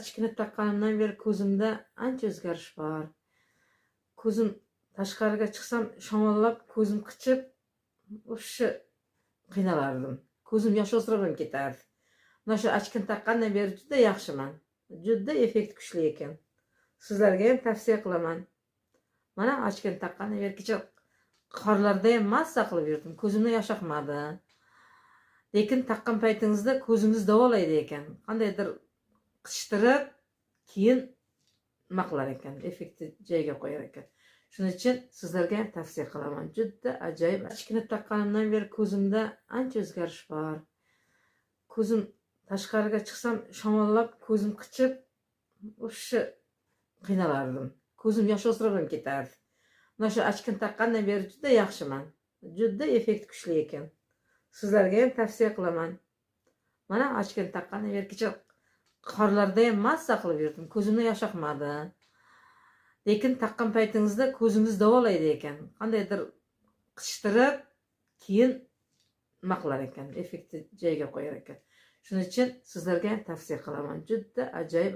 Ochkini taqqanimdan beri ko'zimda ancha o'zgarish bor. Ko'zim, tashqariga chiqsam, shamollab, ko'zim qichib, o'sha qiynalardim. Ko'zim yosh ham ketardi. Mana shu ochkini taqqandan beri juda yaxshiman. Juda effekt kuchli ekan. Sizlarga ham tavsiya qilaman. Mana ochkini taqqandan beri kecha qorlarda ham mazza qilib yurdim. Ko'zimdan yosh oqmadi. Lekin taqqan paytingizda ko'zingiz davolaydi ekan. Qandaydir qichishtirib, keyin nima qilar ekan, effektni joyiga qo'yar ekan. Shuning uchun sizlarga ham tavsiya qilaman. Juda ajoyib. Ochkini taqqanimdan beri ko'zimda ancha o'zgarish bor. Ko'zim, tashqariga chiqsam, shamollab, ko'zim qichib, o'sha qiynalardim. Ko'zim yosh ham ketardi. Mana shu ochkini taqqandan beri juda yaxshiman. Juda effekt kuchli ekan. Sizlarga ham tavsiya qilaman. Mana ochkini taqqandan beri kecha qorlarda ham mazza qilib yurdim. Ko'zimdan yosh oqmadi. Lekin taqqan paytingizda ko'zingiz davolaydi ekan. Qandaydir qichishtirib, keyin nima qilar ekan, effektni joyiga qo'yar ekan. Shuning uchun sizlarga ham tavsiya qilaman. Juda ajoyib.